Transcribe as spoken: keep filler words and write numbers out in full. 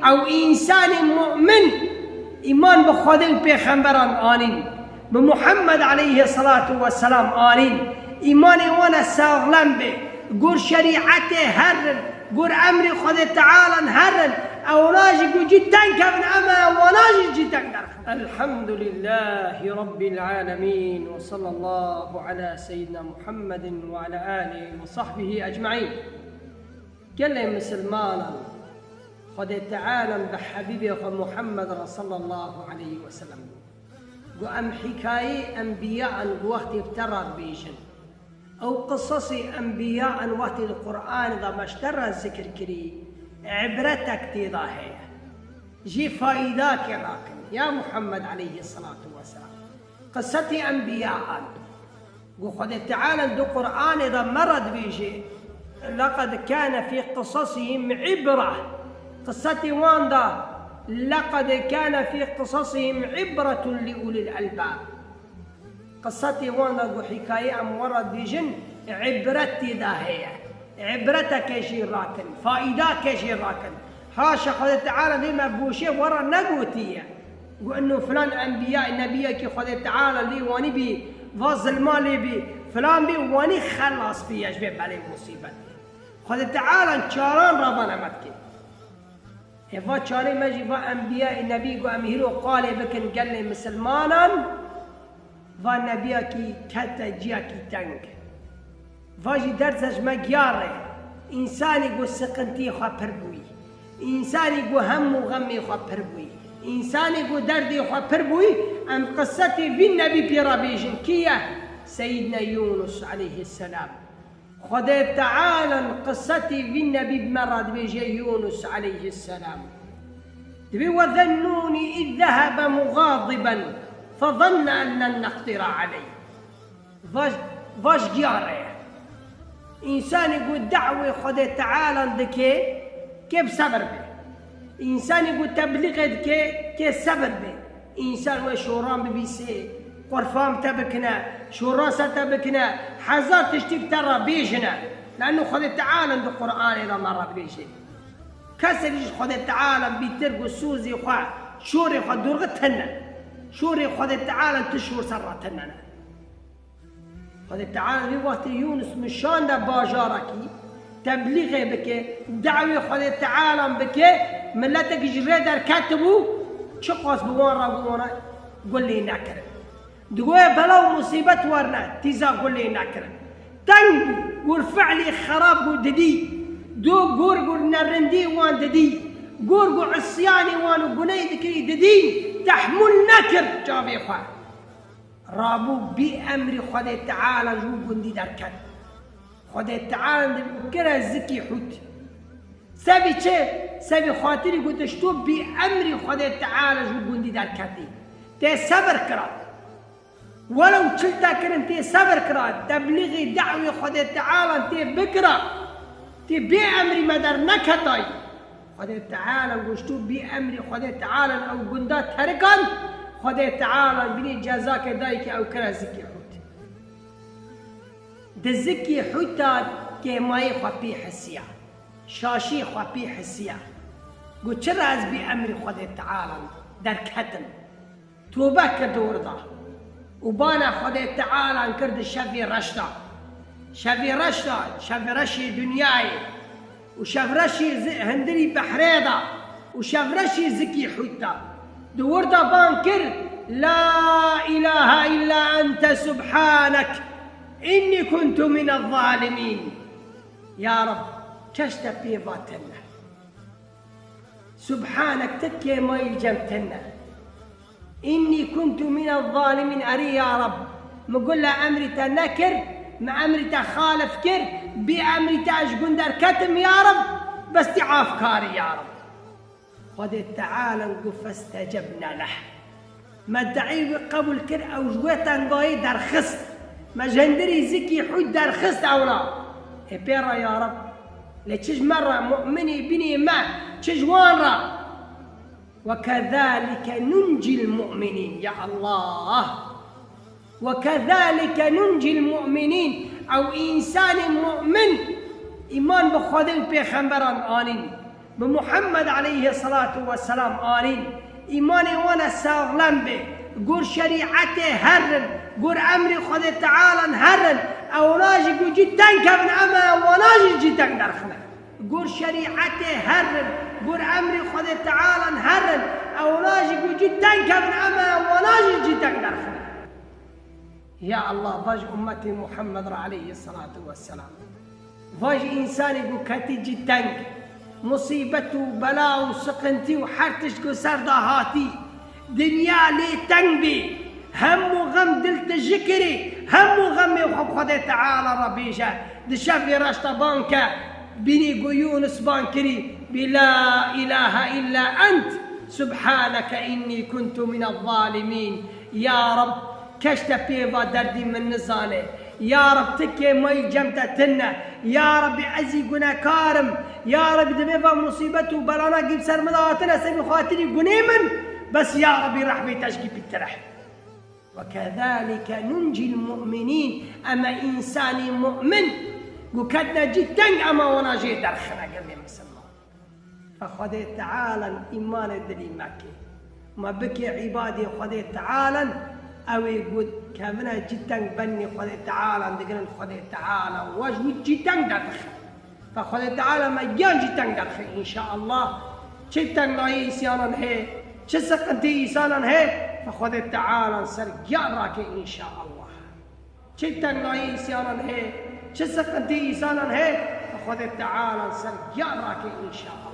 Ew însanên mu'min îman bi Xwedê û pêxemberan anîn, bi Muhammed aleyhisselatu vesselam anîn, îmanê wan e saxlem be, gor şerîetê herin, gor emrê Xwedê Tealan herin, ewna jî ku cî teng kevin, em ê wana jî cî teng derxin. Elhamdulillahî Rabbil alemin ve sallallahu ala seyyidina Muhammedin ve ala alihi ve sahbihi ecmaîn. Gelê misilmanan, Xwedê Teala bi Hebîbê xwe Muhammed re sallallahu aleyhi ve sellem got, em hîkayeyê enbiyan ku wextê bi te re dibêjin, ew qisasê enbiyan wextê di Qur'anê de me ji te re zikir kirî, ibretek tê de heye. Jê faîdakê rakin, ya Muhammed aleyhisselatu vesselam. Qisasê enbiyan. Ku Xwedê Teala di Qur'anê de me re dibêje, "Leqed kâne fî qisasihim îbre." Qisasê wan de, "Leqed kâne fî qisasihim îbretun li ulil elbab." Qisasê wan de ku hîkayê em we re dibêjin, îbret tê de heye. Îbreteke jê rakin, faîdake jê rakin. Haşa Xwedê Teala vê me boşê we re negotiye. Got, "Ino filan enbiya, nebiyekî Xwedê Teala lê wanî bî, va zilma lê bî, filan bî, wanî xelas bî ye ji vê belê musîbetê." Xwedê Teala çaran re va nemet kê. Ê va çarê me jî va enbiyayê nebî got, em hîro qalê bikin gelê misilmanan, va nebiyakî kete ciyakî teng. Va jî derse ji me giyare, însanî ku siqintiyê xwe pir bûyî, însanî ku hem û xemê xwe pir bûyî, însanî ku derdê xwe pir bûyî, em qisetê vî nebî pê re bêjin. Kî ye? Seyîdne Yûnus aleyhisselam. Xwedê Teala qisetê vî nebî bi me re dibêje, Yûnus aleyhisselam. Dibê, "Ve zennûnî iz zehebe muxadiben fezenne en len neqdire aleyh." Vaj, vaj giyare. Însanê ku dawê Xwedê Teala dike, kê bi sebir be. Însanê ku teblîxê dike, kê sebir be. Însan wê şoran bibîse, qurfan te bikine, şoran ser te bikine, hezar tiştî bi te re bêjine. Lano Xwedê Teala di Qur'anê de me re dibêje. Kesek ji Xwedê Teala bîtir ku sozê xwe, şorê xwe durxi tine. Şorê Xwedê Teala tu şor ser re tine ne. Xwedê Teala vê wextê Yûnus nişan de bajarekî, teblîxê bike, dawê Xwedê Teala bike, miletek ji rê derketibû, çiqas bi wan re wan re gulê nekirin. Digoye bela û musîbet werine, tîza gulê nekirin. Teng bû, gor fi'lê xerab bû didî, do gor gor nerindî wan didî, gor gor isyanê wan û guneyê dikirî didî, tehmûl nekir çavê xwe. Rabû bî emrî Xwedê Teala ji wî gundî derket. Xwedê Teala di kire zikî Hût. Sebî çi? Sebî xatirî ku tu ji to bî emrî Xwedê Teala ji wî gundî derketî. Tê sebir kira. Welew çil te kirin tê sebir kira. Teblîxî dawê Xwedê Teala tê bikira. Tê bê emrî me derneketayî. Xwedê Teala goşto bî emrî Xwedê Teala ew gunda terikan, Xwedê Teala binî cezake dayî ki ew kire zikî Hût. Di zikî Hûta kêmayî xwe pê hisiya, şaşî xwe pê hisiya. Got, çira ez bî emrî Xwedê Teala derketim? Tobe kir di wir de. Û bana Xwedê Teala kir di şevê reş de. Şevê reş de, şevreşê dinyayê. Û şevreşê zi-, hundirî behrê de. Û şevreşê zikî Hût de. Di wir de ban kir, "La ilahe illa ente subhanek, inni kuntu minez zalimîn." Ya Reb, keş te pê va tune. Subhanek, tu kêmayî li cem tune. Înnî kuntu mine zalimîn, erê ya Reb, min gula emrî te nekir, min emrî te xalif kir, bê emrî te ez ji gund derketim ya Reb, bes tî afkarî ya Reb. Xwedê Teala got, festecebne leh. Me duayê wî qebûl kir, ew ji wê tengayê derxist. Me ji hundirî zikî Hûd derxist ewna. Ê pê re ya Reb. Lê çi ji me re, mu'minê binê me, çi ji wan re. Ve kezalike nuncil mu'minîn. Ya Allah. Ve kezalike nuncil mu'minîn. Ew însanên mu'min, îman bi Xwedê û pêxemberan anîn. Bi Muhammed aleyhisselatu vesselam anîn, îmanê wan e saxlem bê, gor şerîetê herin, gor emrê Xwedê Tealan herin, ewana jî ku cî teng kevin, em e wana jî cî teng derxine. Gor şerîetê herin, gor emrê Xwedê Tealan herin, ewana jî ku cî teng kevin, em e wana jî cî teng derxine. Ya Allah, vaj ummetê Muhammed re aleyhisselatu vesselam. Vaj însanê ku ketî cî teng, musîbet û bela û siqintî û her tişt ku ser de hatî, dinya lê teng bî, hemû xem dil tijî kirî, hemû xemê xwe bi Xwedê Teala re bêje, di şevê reşte ban ke, bînî ku Yûnis ban kirî, bî la îlahe îlla ent, subhaneke înnî kuntu mine zalîmîn. Ya Reb, kes te pê va derdî min nizane. Ya Reb, ti kêmayî cem te tune. Ya Rebbî, ez î gunekar im. Ya Rebbî, di vê va musîbet û belana gî bi ser min de hatine, sebî xatirî gunê min. Bes ya Rebbî, rehmê te ji gî pîtir e. Ve kezalike nuncîl mu'minîn. Em e însanî mu'min ku ketine cî teng, em e wana jê derxine, gelê misilman. Fe Xwedê Teala îmanê dilî me kê. Me bikê îbadê Xwedê Teala, ew ê ku kevine cî teng benî Xwedê Teala, digirin Xwedê Teala, we ji wî cî teng derdixe. Fe Xwedê Teala me giyan cî teng derxe înşaallah. Çi tengayî îsyanan hê, çi siqintî îsanan hê, fe Xwedê Teala ser giyan rake înşaallah. Çi tengayî îsyanan hê, çi siqintî îsanan hê, fe Xwedê Teala ser giyan rake înşaallah.